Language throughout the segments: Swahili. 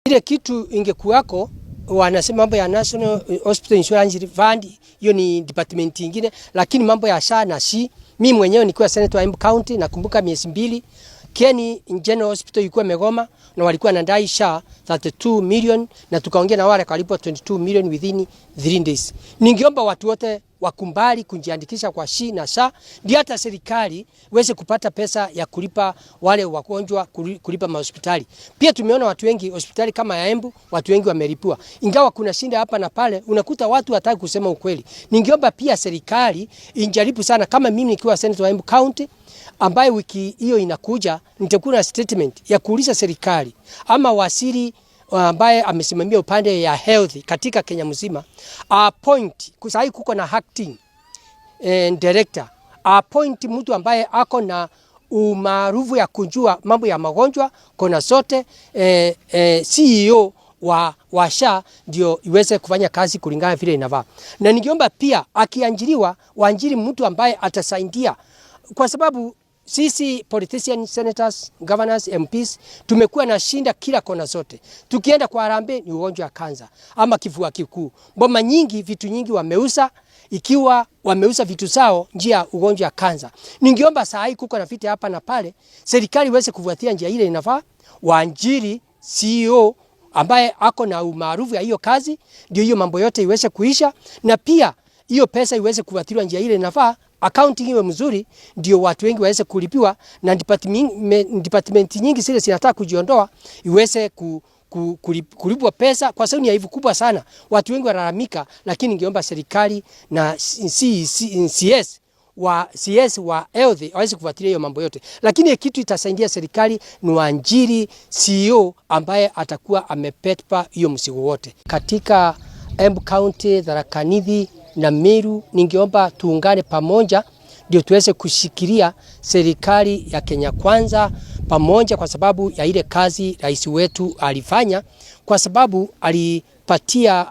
Ile kitu ingekuwako, wanasema mambo ya National Hospital Insurance Fund, hiyo ni department nyingine, lakini mambo ya SHA na SHI, mimi mwenyewe nikiwa senator wa Embu County nakumbuka miezi 2 Kieni General Hospital ilikuwa imegoma na walikuwa wanadai SHA 32 million na tukaongea na wale kalipwa 22 million within 3 days. Ningeomba watu wote wakumbali kujiandikisha kwa SHI na SHA ndio hata serikali iweze kupata pesa ya kulipa wale wagonjwa, kulipa mahospitali. Pia tumeona watu wengi hospitali kama ya Embu, watu wengi wamelipua. Ingawa kuna shinda hapa na pale, unakuta watu hataki kusema ukweli. Ningeomba pia serikali injaribu sana, kama mimi nikiwa senator wa Embu County ambaye wiki hiyo inakuja nitakuwa na statement ya kuuliza serikali ama waziri ambaye amesimamia upande ya health katika Kenya mzima appoint, kusahii kuko na acting director, appoint mtu ambaye ako na umaarufu ya kujua mambo ya magonjwa kona zote, CEO wa SHA ndio iweze kufanya kazi kulingana vile inavaa. Na ningeomba pia akiajiriwa waajiri mtu ambaye atasaidia, kwa sababu sisi politicians, senators, governors, MPs tumekuwa na shinda kila kona zote. Tukienda kwa harambee ni ugonjwa wa kansa ama kifua kikuu. Boma nyingi, vitu nyingi wameuza, ikiwa wameuza vitu zao njia ya ugonjwa wa kansa. Ningeomba saa hii kuko na vita hapa na pale, serikali iweze kufuatia njia ile inafaa, waajiri CEO ambaye ako na umaarufu ya hiyo kazi, ndio hiyo mambo yote iweze kuisha, na pia hiyo pesa iweze kufuatiliwa njia ile inafaa, accounting iwe mzuri, ndio watu wengi waweze kulipiwa na department nyingi zile zinataka kujiondoa iweze kulipwa pesa, kwa sababu ni aibu kubwa sana. Watu wengi walalamika, lakini ningeomba serikali na CS wa health waweze kufuatilia hiyo mambo yote, lakini kitu itasaidia serikali ni waajiri CEO ambaye atakuwa amebeba hiyo mzigo wote katika Embu County, Tharaka Nithi na Meru. Ningeomba tuungane pamoja ndio tuweze kushikilia serikali ya Kenya Kwanza pamoja, kwa sababu ya ile kazi rais wetu alifanya, kwa sababu alipatia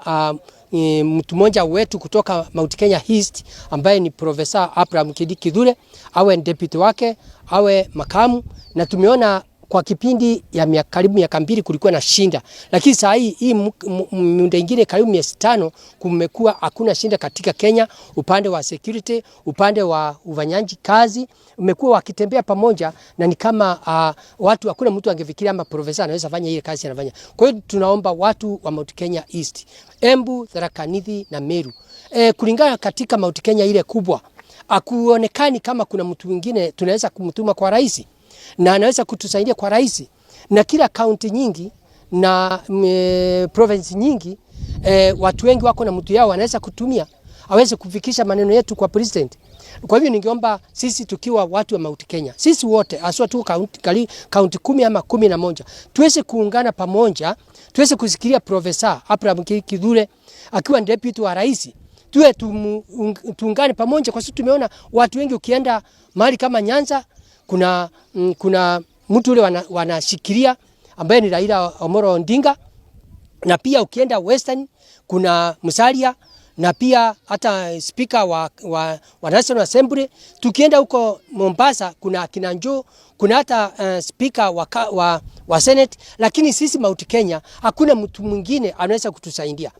mtu mmoja wetu kutoka Mount Kenya East ambaye ni Profesa Abraham Kithure awe deputy wake, awe makamu, na tumeona kwa kipindi ya karibu miaka 2 kulikuwa na shinda, lakini saa hii hii muda ingine karibu miezi 5 kumekuwa hakuna shinda katika Kenya, upande wa security, upande wa ufanyaji kazi umekuwa wakitembea pamoja, na ni kama watu hakuna mtu angefikiria ama profesa anaweza fanya ile kazi anafanya. Kwa hiyo tunaomba watu wa Mount Kenya East, Embu, Tharaka Nithi na Meru, kulingana katika Mount Kenya ile kubwa, akuonekani kama kuna mtu mwingine tunaweza kumtuma kwa rais na anaweza kutusaidia kwa rais, na kila kaunti nyingi na province nyingi, watu wengi wako na mtu yao wanaweza kutumia aweze kufikisha maneno yetu kwa president. Kwa hivyo ningeomba sisi tukiwa watu wa Mount Kenya, sisi wote haswa tu kaunti 10 ama 11 tuweze kuungana pamoja, tuweze kusikilia Profesa Abraham Kithure akiwa deputy wa rais, tuwe tuungane pamoja, kwa sababu tumeona watu wengi ukienda mahali kama Nyanza kuna mtu ule wanashikilia ambaye ni Raila Amolo Odinga, na pia ukienda Western kuna Musalia na pia hata speaker wa National Assembly. Tukienda huko Mombasa kuna akina Joho, kuna hata speaker wa Senate, lakini sisi Mount Kenya hakuna mtu mwingine anaweza kutusaidia.